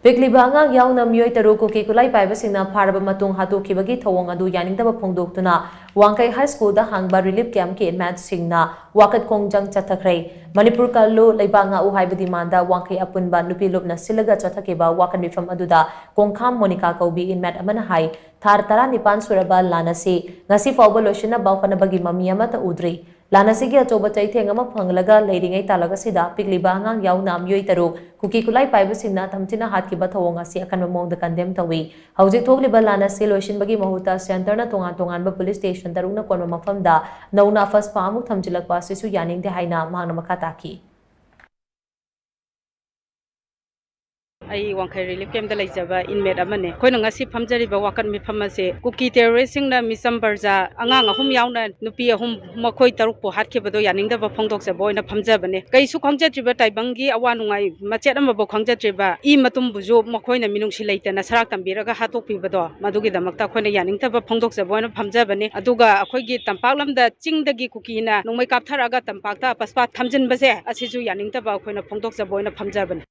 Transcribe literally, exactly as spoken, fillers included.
ꯄꯤꯛꯂꯤꯕ ꯑꯉꯥꯡ ꯌꯥꯎꯅ ꯃꯤꯑꯣꯏ ꯇꯔꯨꯛ ꯀꯨꯀꯤ ꯈꯨꯠꯂꯥꯏ ꯄꯥꯏꯕꯁꯤꯡꯅ ꯐꯥꯔꯕ ꯃꯇꯨꯡ ꯍꯥꯠꯇꯣꯛꯈꯤꯕꯒꯤ ꯊꯧꯑꯣꯡ ꯑꯗꯨ ꯌꯥꯅꯤꯡꯗꯕ ꯐꯣꯡꯗꯣꯛꯇꯨꯅ ꯋꯥꯡꯈꯩ ꯍꯥꯏ ꯁ꯭ꯀꯨꯜꯗ ꯍꯥꯡꯕ relief camp ꯀꯤ inmate ꯁꯤꯡꯅ ꯋꯥꯀꯠ ꯈꯣꯡꯖꯪ ꯆꯠꯊꯈ꯭ꯔꯦ꯫ ꯃꯅꯤꯄꯨꯔ ꯀꯜꯂꯨ, ꯂꯩꯕꯥꯛ ꯉꯥꯛꯎ ꯍꯥꯏꯕ demand ꯗ ꯋꯥꯡꯈꯩ ꯑꯄꯨꯟꯕ ꯅꯨꯄꯤ ꯂꯨꯞꯅ ꯁꯤꯜꯂꯒ ꯆꯠꯊꯈꯤꯕ ꯋꯥꯀꯠ ꯃꯤꯐꯝ ꯑꯗꯨꯗ ꯀꯣꯡꯈꯥꯝ ꯃꯣꯅꯤꯀꯥ ꯀꯧꯕꯤ inmate ꯑꯃꯅ ꯍꯥꯏ, ꯊꯥ ꯇꯔꯥꯅꯤꯄꯥꯟ ꯁꯨꯔꯕ ꯂꯥꯟ ꯑꯁꯤ ꯉꯁꯤ ꯐꯥꯎꯕ ꯂꯣꯏꯁꯤꯟꯅꯕ ꯍꯣꯠꯅꯕꯒꯤ ꯃꯃꯤ ꯑꯃꯠꯇ ꯎꯗ꯭ꯔꯤ꯫ ꯂꯥꯟ ꯑꯁꯤꯒꯤ ꯑꯆꯧꯕ ꯆꯩꯊꯦꯡ ꯑꯃ ꯐꯪꯂꯒ ꯂꯩꯔꯤꯉꯩ ꯇꯥꯂꯛ ꯑꯁꯤꯗ ꯄꯤꯛꯂꯤꯕ ꯑꯉꯥꯡ ꯌꯥꯎꯅ ꯃꯤꯑꯣꯏ ꯇꯔꯨꯛ ꯀꯨꯀꯤ ꯈꯨꯠꯂꯥꯏ ꯄꯥꯏꯕꯁꯤꯡꯅ ꯊꯝꯊꯤꯅ ꯍꯥꯠꯈꯤꯕ ꯊꯧꯑꯣꯡ ꯑꯁꯤ ꯑꯀꯟꯕ ꯃꯑꯣꯡꯗ condemn ꯇꯧꯏ꯫ ꯍꯧꯖꯤꯛ ꯊꯣꯛꯂꯤꯕ ꯂꯥꯟ ꯑꯁꯤ ꯂꯣꯏꯁꯤꯟꯕꯒꯤ ꯃꯍꯨꯠꯇ centre ꯅ ꯇꯣꯉꯥꯟ ꯇꯣꯉꯥꯟꯕ police station ꯇꯔꯨꯛꯅ ꯀꯣꯟꯕ ꯃꯐꯝꯗ ꯅꯧꯅ ꯑꯐꯁꯄꯥ ꯑꯃꯨꯛ ꯊꯝꯖꯤꯜꯂꯛꯄ ꯑꯁꯤꯁꯨ ꯌꯥꯅꯤꯡꯗꯦ ꯍꯥꯏꯅ ꯃꯍꯥꯛꯅ ꯃꯈꯥ ꯇꯥꯈꯤ꯫ ꯑꯩ ꯋꯥꯡꯈꯩ relief camp ꯇ ꯂꯩꯖꯕ inmate ꯑꯃꯅꯦ꯫ ꯑꯩꯈꯣꯏꯅ ꯉꯁꯤ ꯐꯝꯖꯔꯤꯕ ꯋꯥꯀꯠ ꯃꯤꯐꯝ ꯑꯁꯤ ꯀꯨꯀꯤ terrorist ꯁꯤꯡꯅ ꯃꯤꯆꯝ ꯄ꯭ꯔꯖꯥ ꯑꯉꯥꯡ ꯑꯍꯨꯝ ꯌꯥꯎꯅ ꯅꯨꯄꯤ ꯑꯍꯨꯝ, ꯃꯈꯣꯏ ꯇꯔꯨꯛꯄꯨ ꯍꯥꯠꯈꯤꯕꯗꯣ ꯌꯥꯅꯤꯡꯗꯕ ꯐꯣꯡꯗꯣꯛꯆꯕ ꯑꯣꯏꯅ ꯐꯝꯖꯕꯅꯦ꯫ ꯀꯩꯁꯨ ꯈꯪꯖꯗ꯭ꯔꯤꯕ ꯇꯥꯏꯕꯪꯒꯤ ꯑꯋꯥ ꯅꯨꯡꯉꯥꯏ ꯃꯆꯦꯠ ꯑꯃꯐꯥꯎ ꯈꯪꯖꯗ꯭ꯔꯤꯕ, ꯏ ꯃꯇꯨꯝꯕꯨꯁꯨ ꯃꯈꯣꯏꯅ ꯃꯤꯅꯨꯡꯁꯤ ꯂꯩꯇꯅ ꯁꯔꯥꯛ ꯇꯝꯕꯤꯔꯒ ꯍꯥꯠꯇꯣꯛꯄꯤꯕꯗꯣ, ꯃꯗꯨꯒꯤꯗꯃꯛꯇ ꯑꯩꯈꯣꯏꯅ ꯌꯥꯅꯤꯡꯗꯕ ꯐꯣꯡꯗꯣꯛꯆꯕ ꯑꯣꯏꯅ ꯐꯝꯖꯕꯅꯦ꯫ ꯑꯗꯨꯒ ꯑꯩꯈꯣꯏꯒꯤ ꯇꯝꯄꯥꯛ ꯂꯝꯗ ꯆꯤꯡꯗꯒꯤ ꯀꯨꯀꯤꯅ ꯅꯣꯡꯃꯩ ꯀꯥꯞꯊꯔꯛꯑꯒ ꯇꯝꯄꯥꯛꯇ ꯑꯐꯁꯄꯥ ꯊꯝꯖꯤꯟꯕꯁꯦ, ꯑꯁꯤꯁꯨ ꯌꯥꯅꯤꯡꯗꯕ ꯑꯩꯈꯣꯏꯅ ꯐꯣꯡꯗꯣꯛꯆꯕ ꯑꯣꯏꯅ ꯐꯝꯖꯕꯅꯦ꯫